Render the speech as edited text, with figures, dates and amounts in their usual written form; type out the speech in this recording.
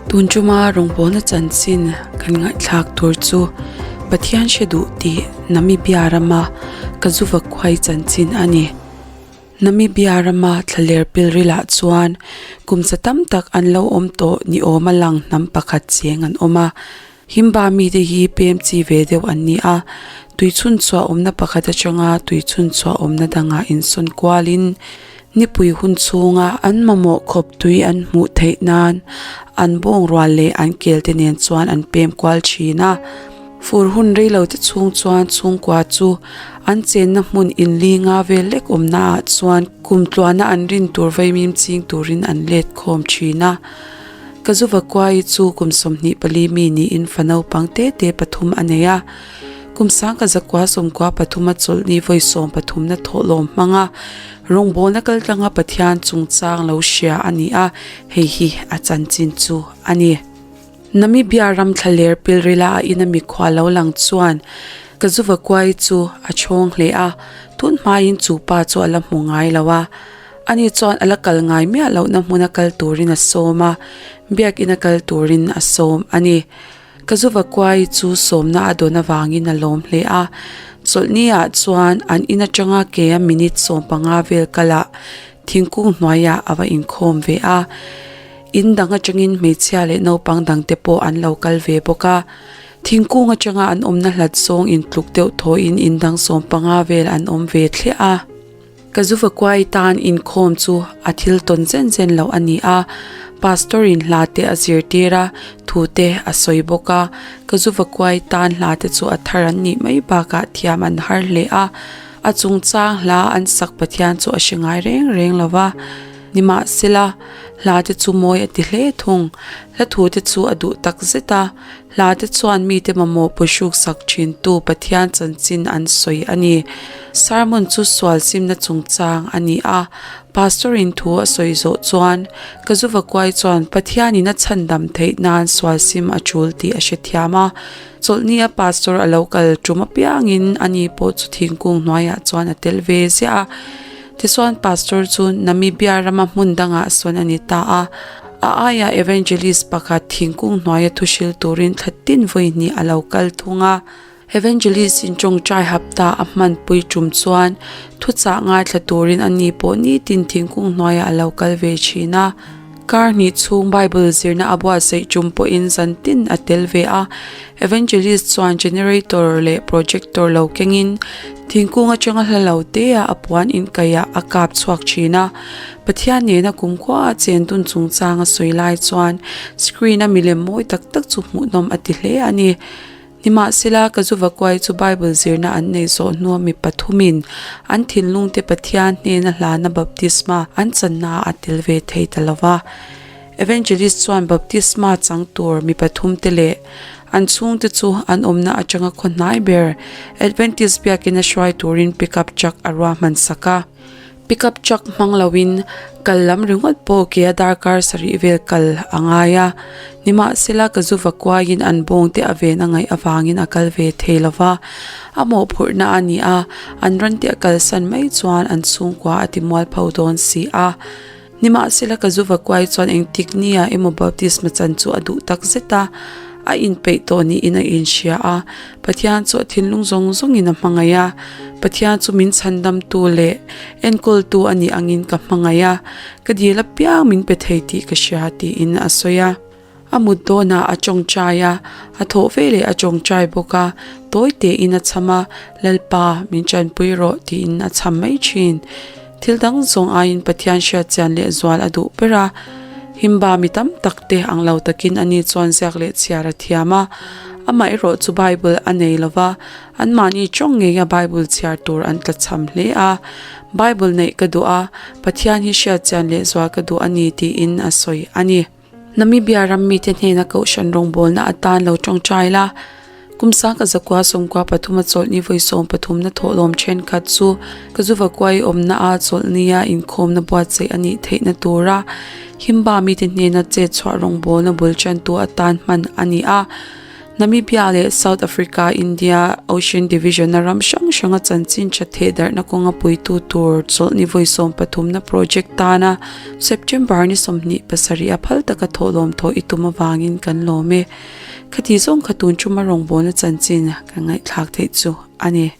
Tun tuma rawngbawlna chanchin kan ngaihthlak tur chu Pathian hre duh tih Namibia rama Kazuva khuai chanchin a ni. Namibia rama thlaler pilrilah chuan kum za tam tak an lo awm tawh ni awma lang hnam pakhat cheng an awm a. Himba mite hi pem chi ve deuh an ni a, tui chhun chhuah awmna pakhat atanga tui chhun chhuah awmna dangah insawn kualin nipui hun chhunga an mamawh khawp tui an hmuh theih nan an bawng rual leh an kel te nen chuan an pem kual thin a. Fur hun rei lo te chhung chuan chhungkua chu an chenna hmun inlinga vel lek awmna ah chuan kum tluana an rin tur vaimim ching turin an let khawm thin a. Kazuvakuai chu kum 24 mi niin fa naupang te te pathum a nei a. Kum sangka zakua sawmkua pathuma chawlhni vawi sawm pathumna thawhlawm hmanga rawngbawlna kaltlanga Pathian chungchang lo hria a ni a, hei hi a chanchin chu a ni. Namibia ram thlaler pilrila a ina mikhua lo lang chuan Kazuvakuai chu a chhawng hle a, tun hmain chu pa chu a la hmu ngai lo a. Ani chuan a la kal ngai miah lohna hmuna kal turin a sawm a, biakina kal turin a sawm a ni. Kazuvakuai chu sawmna a dawn avangin a lawm hle a, chawlhni ah chuan an in atanga ke a minute 15 vel kalah thingkung hnuaiah a va inkhawm ve a. In dang atangin hmeichhia leh naupang dangte pawh an lo kal ve bawk a. Thingkung atanga an awmna hlat zawng intluk deuh thawhin in dang 15 vel an awm ve thliah a. Kazuvakuai tan inkhawm chu a thil tawn zen zen loh a ni a. Pastor in hla te a zirtir a, thu te a sawi bawk a. Kazuvakuai tan hla te chu a thar an nih mai bakah thiam an har hle a. A chungchang hla an sak Pathian chu a hre ngai reng reng lo va. Nimahsela, hla te chu mawi a ti hle thung. Hla thu te chu a duh tak zet a. Hla te chuan mite mamawh puihruk sak thintu Pathian chanchin an sawi a ni. Sermon chu sual simna chungchang a ni a. Pastor in thu a sawi zawh chuan, Kazuvakuai chuan Pathianin a chhandam theih nan sual sim a tul tih a hrethiam a. Chawlhni a pastor a lo kal tum apiangin ani pawh chu thingkung hnuaiah chuan a tel ve ziah a. Tichuan pastor chu Namibia rama hmun dangah sawn a ni ta a. A aiah evangelist pakhat thingkung hnuaia thu hril turin thla tin vawi hnih a lo kal thung a. Evangelist in tawngtai hapta a hmanpui tum chuan thuchah ngaithla turin ani pawh nitin thingkung hnuaiah a lo kal ve thin a. Kar hnih chhung Bible zirna a buatsaih tum pawhin zan tin a tel ve a. Evangelist chuan generator leh projector lo kengin thingkung atanga hla lo te-ah a puan inkaihah a kap chhuak thin a. Pathian nena kumkhua a chen dun chungchang a sawi lai chuan screen a milem mawi tak tak chu hmuhnawm a ti hle a ni. Nimahsela, ka Zuvakuai chu Bible zirna an nei zawh hnua mi pathumin an thinlungte Pathian hnena hlana baptisma an channa a tel ve thei ta lo va. Evangelist chuan baptisma chang tur mi pathumte leh an chhungte chu an awmna atanga khaw hnai ber Adventist biakina hruai turin pickup truck a ruahman sak a. Pickup truck hmang loin kal lam ringawt pawh ke a darkar sarih vel kal a ngai a. Nimahsela ka zu va kuaiin an bawng te a ven a ngaih avangin a kal ve thei lo va. A mawhphurhna a ni a, an ran te a kalsan mai chuan an chhungkua a ti mualpho dawn si a. Nimahsela ka zu va kuai chuan engtik nia emaw baptisma chan chu a duh tak zet a, a inpeih tawh niin a inhria a. Pathian chu a thinlung zawng zawngin a hmangaih a, Pathian chu min chhandamtu leh enkawltu a nih angin ka hmangaih a, ka dil apiang min pe thei tih ka hria tiin a sawi a. A mut dawnah a tawngtai a, a thawh veleh a tawngtai bawk a, tawi tein a chham a, Lalpa, min tanpui rawh tiin a chham mai thin. Thil dang zawng aiin Pathian hriatchian leh zual a duh ber a. Himba mi tam tak te ang lo takin ani chuan ziak leh chhiar a thiam a. Amaherawh chu Bible a nei lo va, anmahni tawng ngeia Bible chhiar tur an tlachham hle a. Bible neih ka duh a, Pathian hi hriatchian leh zual ka duh a ni tiin a sawi a ni. Namibia ram mite hnena kohhran rawngbawlna atan lo tawngtai la. Kum sangka zakua sawmkua pathuma chawlhni vawi sawm pathumna thawhlawm thenkhat chu ka zuvakuai awmna a chawlhnia inkhawmna buatsaih a nih theihna tura Himba mite hnena chet chhuah rawngbawlna bul tantu atan hman a ni a. Namibia leh South Africa India Ocean Division-a ram hrang hranga chanchin tha thehdarhna kawnga puitu tur chawlhni vawi sawmpathumna project tana September ni 27 a phal taka thawhlawm thawh i tum avangin kan lawm e. Khati zawng kha tun tuma rawngbawlna chanchin kan ngaihthlak theih chu a ni.